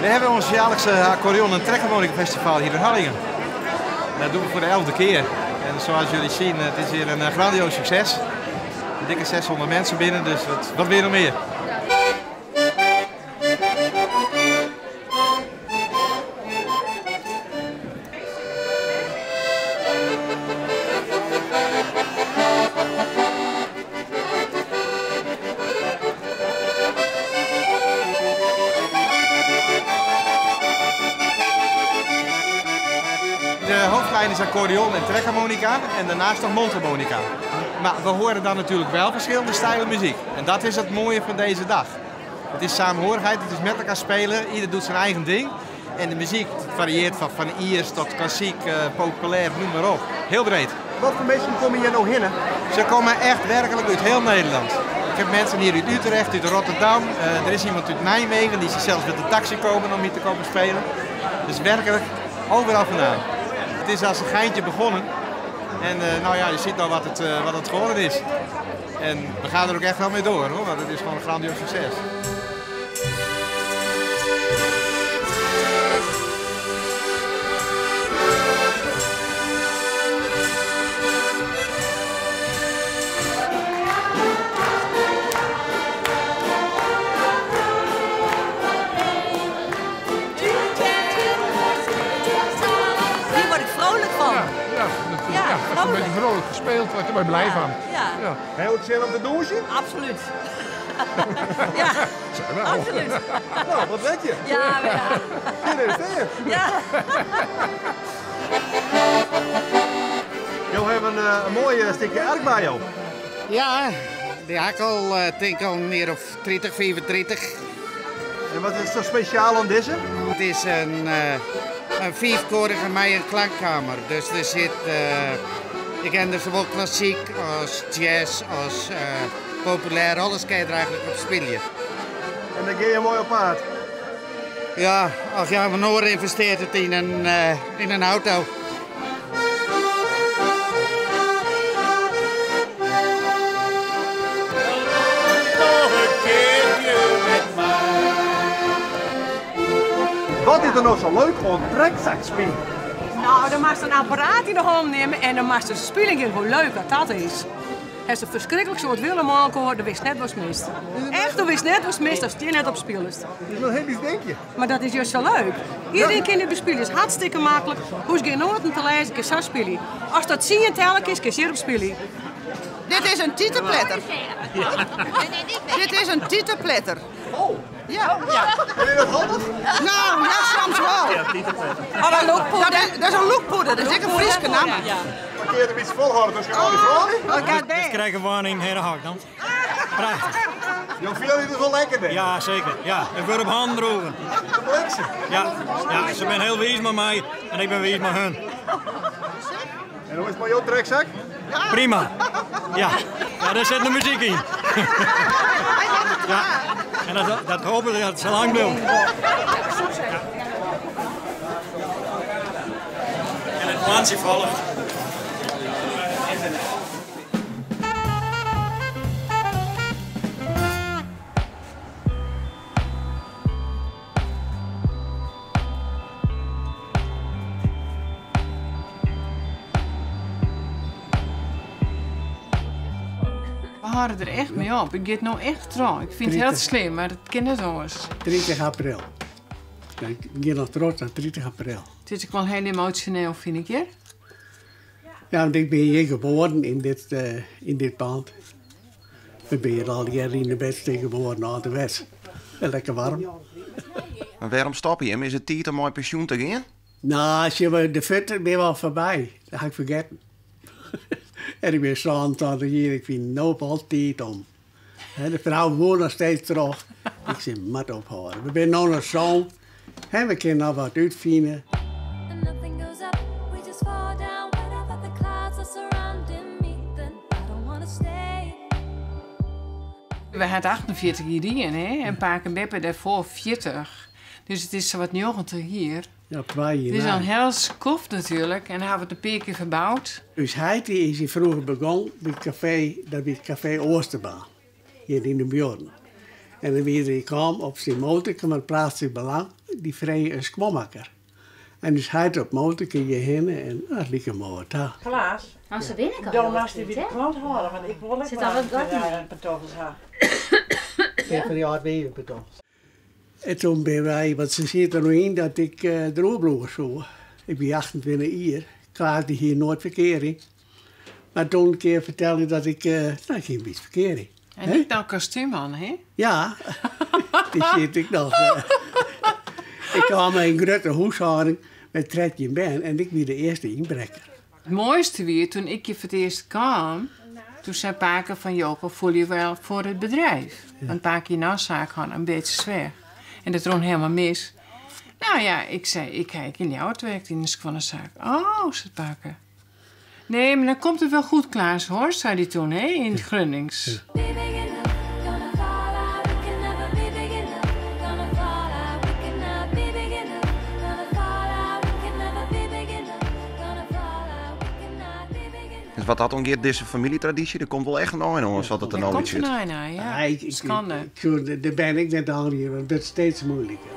We hebben ons jaarlijkse accordeon- en trekharmonica-festival hier in Harlingen. Dat doen we voor de 11e keer. En zoals jullie zien, het is hier een grandioos succes. Een dikke 600 mensen binnen, dus wat wil je nog meer? De hoofdlijn is accordeon en trekharmonica en daarnaast nog mondharmonica. Maar we horen dan natuurlijk wel verschillende stijlen muziek. En dat is het mooie van deze dag. Het is saamhorigheid, het is met elkaar spelen, ieder doet zijn eigen ding. En de muziek varieert van Iers tot klassiek, populair, noem maar op. Heel breed. Wat voor mensen komen hier nou heen? Ze komen echt werkelijk uit heel Nederland. Ik heb mensen hier uit Utrecht, uit Rotterdam. Er is iemand uit Nijmegen die zelfs met de taxi komen om hier te komen spelen. Dus werkelijk overal vandaan. Het is als een geintje begonnen. En je ziet nou wat het geworden is. En we gaan er ook echt wel mee door, hoor, want het is gewoon een grandioos succes. Hier word ik vrolijk van. Ja, als je een beetje vrolijk gespeeld wordt, daar word je blij van. Ja. Heb je ook zin om te douchen? Absoluut. Ja, Zeg wel. absoluut. Nou, wat weet je? Ja, maar ja. Hier is het. Ja. Jullie hebben een mooi stukje erk bij jou. Ja, die had ik al, denk al meer of 30, 35. En wat is er speciaal aan deze? Het is een vierkorige mei- en klankkamer. Dus er zit, je kent er zowel klassiek als jazz, als populair, alles kan je er eigenlijk op spelen. En dan ga je mooi op paard? Ja, ach ja, mijn oor investeert het in een auto. Wat is er nou zo leuk om trekzakspelen? Nou, dan mag ze een apparaat in de hand nemen en dan mag ze spelen in hoe leuk dat, dat is. Hij is een verschrikkelijk soort willen maken, hoor. Dat wist net wat mist. Echt, dat wist net wat mist als die net op spelen is. Dat is wel heel iets, denk je. Maar dat is juist zo leuk. Iedereen kan het bespelen, is hartstikke makkelijk. Hoes geen noten te lezen, kan zo spelen. Als dat zien telkens, kan je op spelen. Dit is een tietenpletter. Dit is een tietenpletter. Oh. Ja. Ja. Vind je dat handig? Nou, ja, soms wel. Ja, tietenpletter. Oh, een lookpoeder. Dat is een lookpoeder, dat is echt een Frieske naam. Ja. Parkeer een beetje volhouden, dus je al die vrouwen. Oh, Dus krijg een warning, hele hak dan. Prachtig. Jo, viel je het wel lekker, denk ik? Ja, zeker. Ja, ik word op handen droegen. De Ja, ja, ze zijn heel wijs met mij en ik ben wijs met hun. En hoe is het met jouw trekzak? Prima. Ja, ja, daar zit de muziek in. Ja, en dat hopen we dat het zo lang blijft. Ja. En het plantje volgt. We houden er echt mee op. Ik ga het nou echt trouw. Ik vind het heel 30. slim, maar dat kan net anders. 30 april. Ja, ik ga nog trots naar 30 april. Het is ook wel heel emotioneel, vind ik, hè? Ja, want ik ben hier geboren in dit pand. Ik ben hier al jaren in de bedstee geboren, ouderwets. En lekker warm. Maar waarom stop je hem? Is het tijd om mijn pensioen te gaan? Nou, als je me de vet ben wel voorbij. Dat ga ik vergeten. En ik ben zo'n tante hier, ik vind noop altijd om. Hè, de vrouw woont nog steeds terug. Ik zeg, mat ophouden. We zijn nog een zoon. Hè, we kunnen nog wat uitvinden. And nothing goes up, we just fall down. Whenever the clouds are surrounding me, then I don't want to stay. We hadden 48 hier in, hè? En Paak en Beppe daarvoor 40. Dus het is zo wat 90 hier. Ja, 2 jaar Het is na. al heel skof natuurlijk en hebben we het een paar keer verbouwd. Dus hij die is hier vroeger begonnen bij het café, dat bij het café Oosterbaan, hier in de buurt. En dan weer hij kwam op zijn motor, maar het plaatselijk belang, dy frege in skuonmakker. En ús heit op motorke hjirhinne en dat like him wol wat ta. Klaas, Nou, ze winnen dan moatst dy by de krant hâlde, want ik wol ek Sit wol al wat gat yn. in pantoffels ha. Ja. Fan dy âld weven pantoffels. En toen binne wy, want se siet der noch yn dat ik deroer bliuwe soe. Ik wie 28 jier, Klaas dy hie noait ferkearing. Mar toen in kear fertelde ik dat ik, no, ik hie in bytsje ferkearing. En ik dan kostuum oan, hè? Ja, dy siet ik noch. Ik kwam in in grutte húshâlding mei 13 bern en ik wie de earste ynbrekker. It moaiste wie toen ik hjir foar it earst kaam, toen sei pake fan Joke, voel je wel voor het bedrijf? Want pake hie no saak hân in Beetstersweach. En dat rûn helemaal mis. Nou ja, ik sei, ik ha ek yn Ljouwert werkt yn in skuonnesaak. Oh, sei pake. Nee, mar dan komt it wel goed, Klaas, hoor, sei dy toen, hè, yn it Grunnings. Dus wat dat oangiet, dizze famyljetradysje, der komt wol echt in ein oan, sa't it der no Komt útsjocht. in ein oan, ja. Ja, ik, Skande. ik, dêr bin ik net al hier, want it wurdt steeds moeilijker.